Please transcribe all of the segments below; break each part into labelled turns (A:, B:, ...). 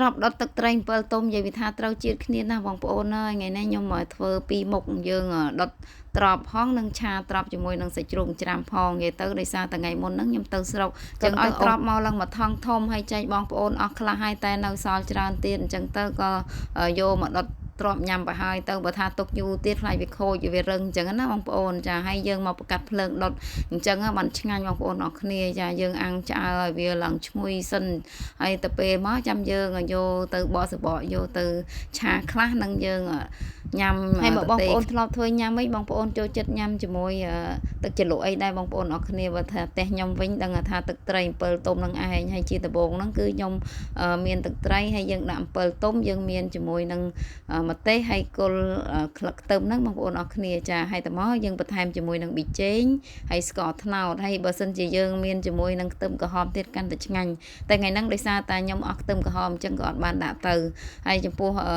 A: ត្រប់ដុតទឹកត្រី7ទុំនិយាយវាថាត្រូវជាតិគ្នាណាស់បងប្អូនអើយថ្ងៃនេះខ្ញុំមកធ្វើពីរមុខយើងដុតត្រប់ផងនិងឆាត្រប់ជាមួយនឹងសាច់ជ្រូកច្រាំផងនិយាយទៅដោយសារតែថ្ងៃមុនហ្នឹងខ្ញុំទៅស្រុកចឹងឲ្យត្រប់មកឡើងមួយថង់ធំហើយចែកបងប្អូនអស់ខ្លះហើយតែនៅសល់ច្រើនទៀតអញ្ចឹងទៅក៏យកមកដុតទ្របញ៉ាំទៅហើយទៅបើថាទុកយូរទៀតខ្លាចវាខូចវារឹងអញ្ចឹងណាបងប្អូនចាហើយយើងមកប្រកាត់ភ្លើងដុតអញ្ចឹងបានឆ្ងាញ់បងប្អូនអរគ្នាចាយើងអាំងឆ្អើឲ្យវាឡើងឈ្ងុយសិនហើយទៅពេលមកចាំយើងយកទៅបកសបកយកទៅឆាខ្លះនឹងយើងញ៉ាំហើយបើបងប្អូនធ្លាប់ធ្វើញ៉ាំវិញបងប្អូនចូលចិត្តញ៉ាំជាមួយទឹកជ្រលក់អីដែរបងប្អូនអរគ្នាបើថាផ្ទះខ្ញុំវិញដឹងថាទឹកត្រី7ទុំនឹងឯងហើយជាដំបូងហ្នឹងគឺខ្ញុំមានទឹកត្រីហើយយើងដាក់7ទុំយើងមានជាមួយនឹងម្ទេសហើយគល់ក្លឹកខ្ទឹមហ្នឹងបងប្អូនអរគ្នាចាហើយតមកយើងបន្ថែមជាមួយនឹងប៊ីចេងហើយស្ករត្នោតហើយបើសិនជាយើងមានជាមួយនឹងខ្ទឹមក្រហមទៀតកាន់តែឆ្ងាញ់តែថ្ងៃហ្នឹងដោយសារតែខ្ញុំអស់ខ្ទឹមក្រហមអញ្ចឹងក៏អត់បានដាក់ទៅហើយចំពោះអឺ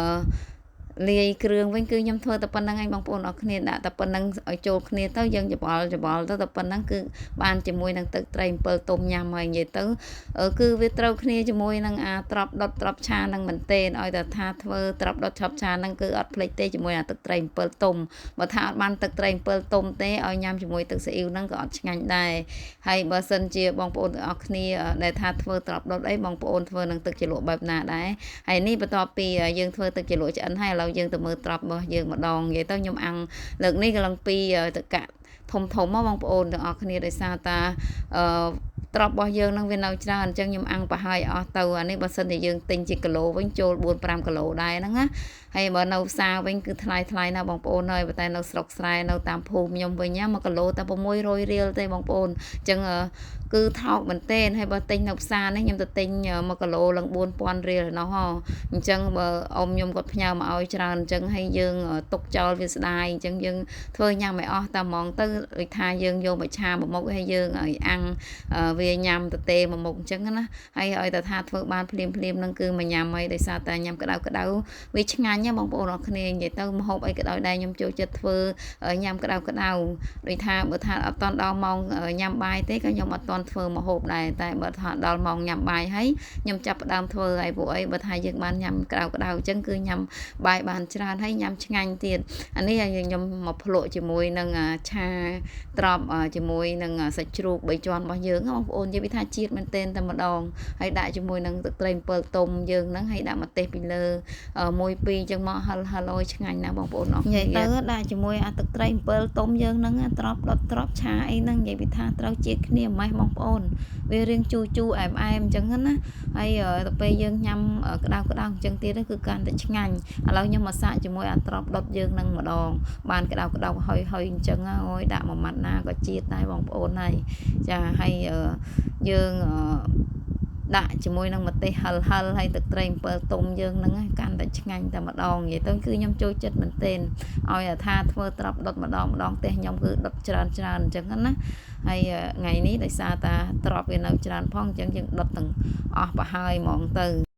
A: លាយគ្រឿងវិញគឺខ្ញុំធ្វើតែប៉ុណ្្នឹងឯងបងប្អូនអរគ្នាដាក់តែប៉ុណ្្នឹងឲ្យចូលគ្នាទៅយើងច្បល់ច្បល់ទៅតែប៉ុណ្្នឹងគឺបានជាមួយនឹងទឹកត្រី7ទុំញ៉ាំហើយនិយាយទៅគឺវាត្រូវគ្នាជាមួយនឹងអាត្រប់ដុតត្រប់ឆានឹងមែនទែនឲ្យតែថាធ្វើត្រប់ដុតឆប់ឆានឹងគឺអត់ភ្លេចទេជាមួយអាទឹកត្រី7ទុំបើថាអត់បានទឹកត្រី7ទុំទេឲ្យញ៉ាំជាមួយទឹកស៊ីអ៊ីវហ្នឹងក៏អត់ឆ្ងាញ់ដែរហើយបើសិនជាបងប្អូនទាំងអស់គ្នាដែលថាធ្វើត្រប់ដុតអីបងប្អូនធ្វើនឹងទឹកជ្រលក់បែបណាដែរហើយនេះបន្ទាប់ពីយើងធ្វើទឹកជ្រលក់ឆ្អិនហើយឥឡូវយើងទៅមើលត្រប់របស់យើងម្ដងនិយាយទៅខ្ញុំអាំងលើកនេះក៏ឡើងពីតកៈធំធំមកបងប្អូនទាំងអស់គ្នាដោយសារតាអឺត្រប់របស់យើងនឹងវានៅច្រើនអញ្ចឹងខ្ញុំអាំងប្រហើយអស់ទៅអានេះបើសិនជាយើងទិញជាគីឡូវិញចូល4 5គីឡូដែរហ្នឹងណាហើយបើនៅផ្សារវិញគឺថ្លៃថ្លៃណាស់បងប្អូនហើយតែនៅស្រុកស្រែនៅតាមភូមិខ្ញុំវិញណា1គីឡូតែ600រៀលទេបងប្អូនអញ្ចឹងគឺថោកមែនទែនហើយបើទិញនៅផ្សារនេះខ្ញុំទៅទិញ1គីឡូឡើង4000រៀលណោះហ៎អញ្ចឹងបើអ៊ំខ្ញុំគាត់ផ្ញើមកឲ្យច្រើនអញ្ចឹងហើយយើងទុកចោលវាស្ដាយអញ្ចឹងយើងធ្វើញ៉ាំឲ្យអស់តែហ្មងទៅដូចថាយើងយកមកឆាមួយមុខហើយយើងឲ្យអាំងវាញ៉ាំទទេមួយមុខអញ្ចឹងណាហើយឲ្យតែថាធ្វើបានភ្លាមភ្លាមនឹងគឺមកញ៉ាំហើយដោយសារតែញ៉ាំក្តៅក្តៅវាឆ្ងាញ់ណាបងប្អូនអរគ្នានិយាយទៅម្ហូបអីក៏ដោយដែរខ្ញុំចូលចិត្តធ្វើញ៉ាំក្តៅក្តៅដូចថាបើថាអត់តន់ដល់ម៉ោងញ៉ាំបាយទេក៏ខ្ញុំអត់តន់ធ្វើម្ហូបដែរតែបើថាដល់ម៉ោងញ៉ាំបាយហើយខ្ញុំចាប់ផ្ដើមធ្វើហើយពួកអីបើថាយើងបានញ៉ាំក្តៅក្តៅអញ្ចឹងគឺញ៉ាំបាយបានច្រើនហើយញ៉ាំឆ្ងាញ់ទៀតអានេះខ្ញុំមកភ្លក់ជាមួយនឹងឆាត្រប់ជាមួយនឹងសាច់ជ្រូក3ជាន់របស់យើងបងប្អូននិយាយពីថាជាតិមែនទែនតែម្ដងហើយដាក់ជាមួយនឹងទឹកត្រី7ទុំយើងហ្នឹងហើយដាក់ម្ទេសពីលើ1 2អញ្ចឹងមកហិលហិលអើយឆ្ងាញ់ណាស់បងប្អូនអរគ្នានិយាយទៅដាក់ជាមួយអាទឹកត្រី7ទុំយើងហ្នឹងត្រប់ដុតត្រប់ឆាអីហ្នឹងនិយាយពីថាត្រូវជាតិគ្នាម៉េះបងប្អូនវារៀងជូរជូរអែមអែមអញ្ចឹងណាហើយទៅពេលយើងញ៉ាំក្តៅក្តៅអញ្ចឹងទៀតគឺកាន់តែឆ្ងាញ់ឥឡូវខ្ញុំមកសាកជាមួយអាត្រប់ដុតយើងនឹងម្ដងបានក្តៅក្តៅហុយហុយអញ្ចឹងអូយដាក់មួយម៉ាត់ណាក៏ជាតិដែរបងប្អូនហើយចាហើយយើងដាក់ជាមួយនឹងម្ទេសហិលហិលហើយទឹកត្រី7ទុំយើងហ្នឹងកាន់តែឆ្ងាញ់តែម្ដងនិយាយទៅគឺខ្ញុំចូលចិត្តមែនទែនឲ្យថាធ្វើត្រប់ដុតម្ដងម្ដងផ្ទះខ្ញុំគឺដុតច្រើនច្រើនអញ្ចឹងណាហើយថ្ងៃនេះដោយសារតាត្រប់វានៅច្រើនផងអញ្ចឹងយើងដុតទាំងអស់ប្រហើយហ្មងទៅ។